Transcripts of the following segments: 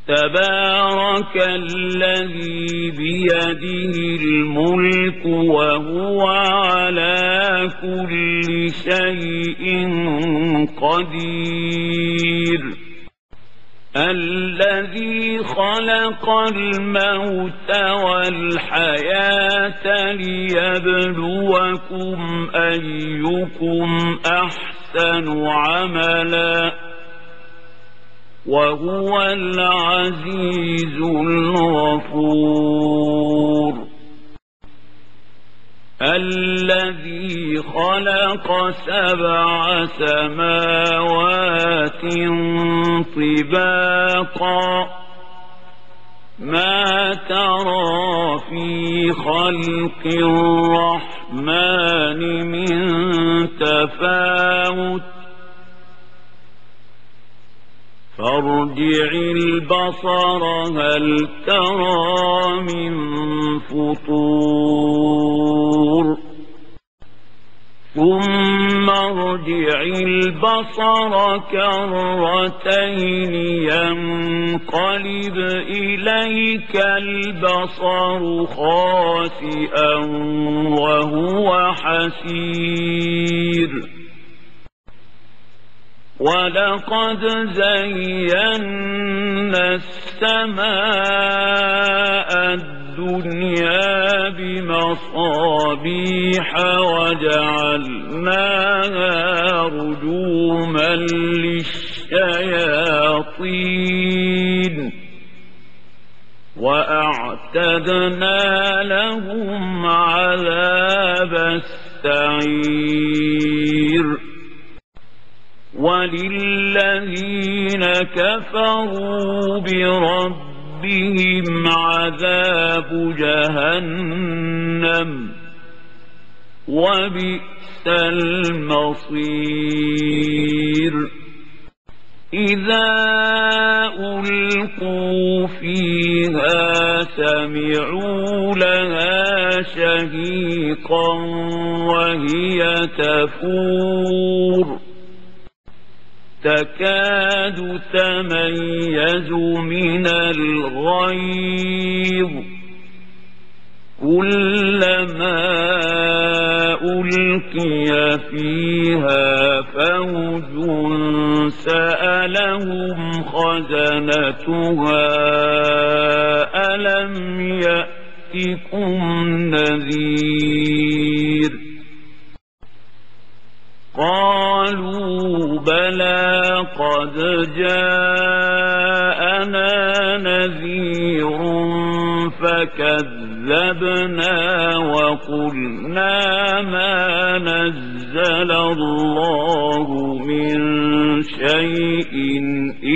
تبارك الذي بيده الملك وهو على كل شيء قدير الذي خلق الموت والحياة ليبلوكم أيكم أحسن عملا وهو العزيز الغفور الذي خلق 7 سماوات طباقا ما ترى في خلق الرحمن من تفاوت فارجع البصر هل ترى من فطور ثم ارجع البصر كرتين ينقلب إليك البصر خاسئا وهو حسير ولقد زينا السماء الدنيا بمصابيح وجعلناها رجوما للشياطين وأعتدنا لهم عذاب السعير وللذين كفروا بربهم عذاب جهنم وبئس المصير إذا ألقوا فيها سمعوا لها شهيقا وهي تفور تكاد تميز من الغيظ كلما ألقي فيها فوج سألهم خزنتها ألم يأتكم نذير قالوا بلى قد جاءنا نذير فكذبنا وقلنا ما نزل الله من شيء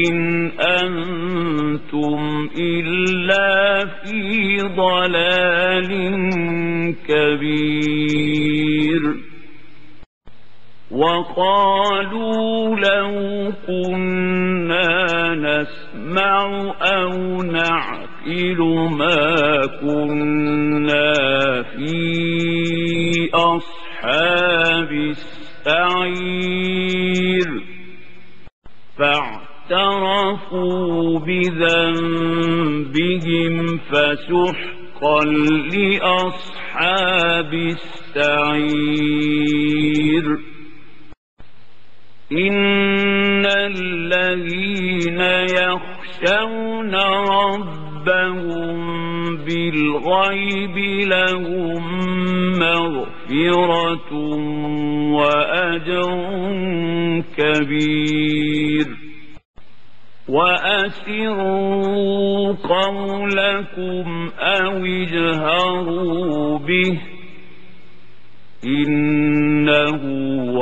إن أنتم إلا في ضلال كبير وقالوا لو كنا نسمع أو نعقل ما كنا في أصحاب السعير فاعترفوا بذنبهم فسحقا لأصحاب السعير إن الذين يخشون ربهم بالغيب لهم مغفرة وأجر كبير وأسروا قولكم أو اجهروا به إنه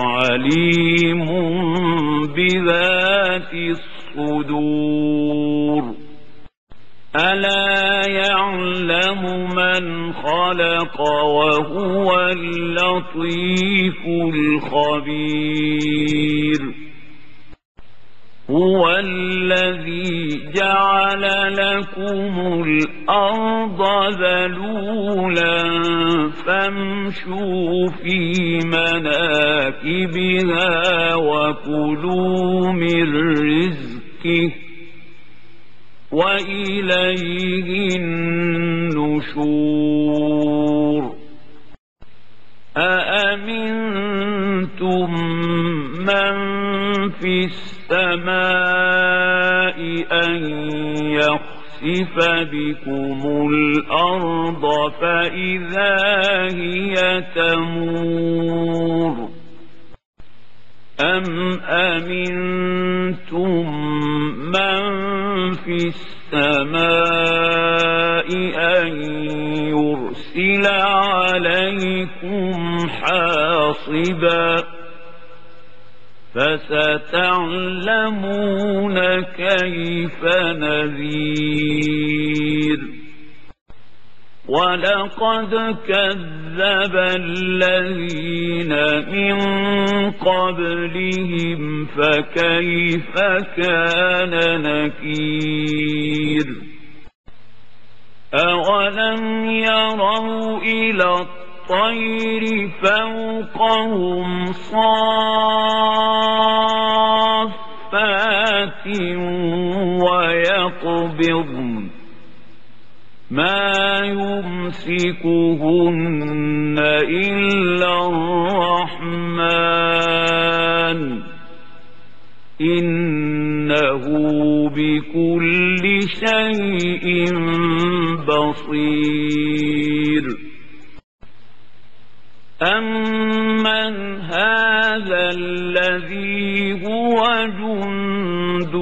عليم بذات الصدور ألا يعلم من خلق وهو اللطيف الخبير هو الذي جعل لكم الأرض ذلولا فامشوا في مناكبها وكلوا من رزقه وإليه النشور أأمنتم من في السماء أن يخسف بكم الأرض فإذا هي تمور أم أمنتم من في السماء أن يرسل عليكم حاصبا فستعلمون كيف نذير ولقد كذب الذين من قبلهم فكيف كان نكير أولم يروا إلى الطير فوقهم صافات ويقبضن ما يمسكهن إلا الرحمن إنه بكل شيء بصير أمن هذا الذي هو جند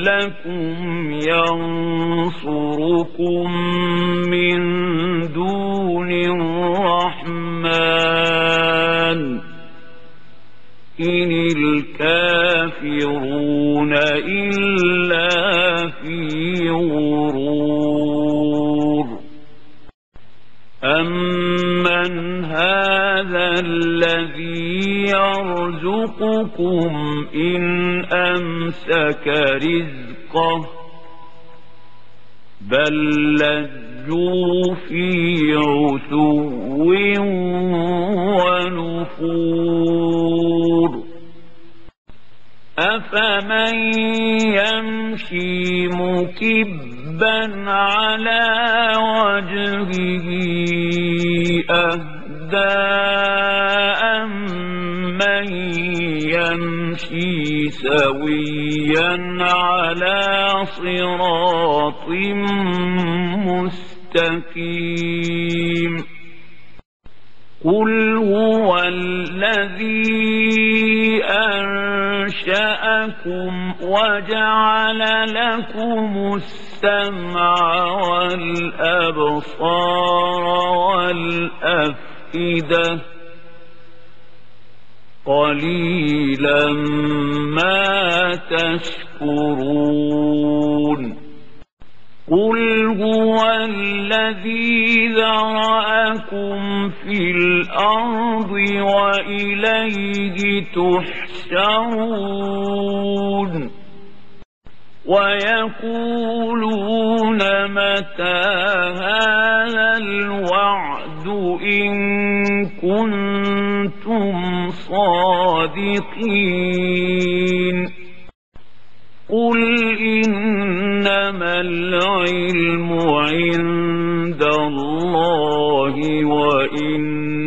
لكم ينصركم من دون الرحمن إن الكافرون إلا في غرور أمن هذا الذي يرزقكم إن أمسك رزقه بل لجوا في عتو ونفور أفمن يمشي مكبا على وجهه أهدى أمن يمشي سويا على صراط مستقيم قل هو الذي أنشأكم وجعل لكم السمع والأبصار والأفئدة قليلا ما تشكرون قل هو الذي ذرأكم في الأرض وإليه تحشرون ويقولون متى هذا الوعد إن كنتم صادقين قل إنما العلم عند الله وإنما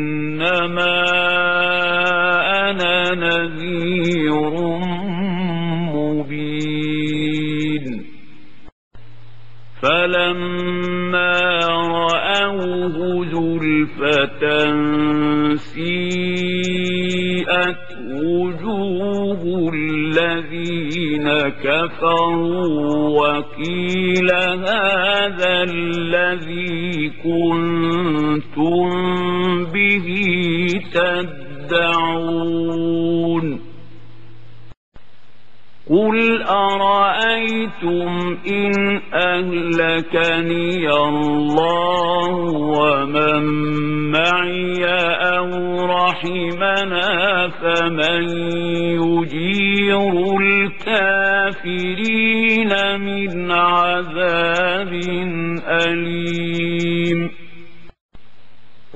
أنا نذير مبين فلما رأوه زلفة سيئت وجوه الذين كفروا وقيل هذا الذي كنتم به تدعون قل أرأيتم إن أهلكني الله ومن معي أو رحمنا فمن يجير الكافرين من عذاب أليم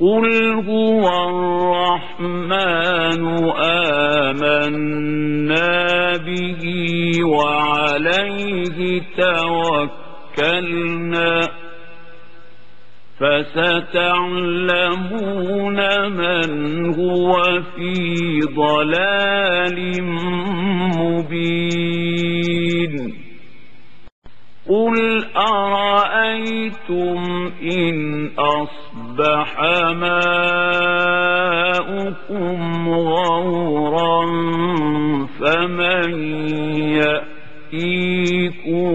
قل هو الرحمن آمنا به وعليه توكلنا توكلنا فستعلمون من هو في ضلال مبين قل أرأيتم إن أصبح ماؤكم غورا فمن يأتيكم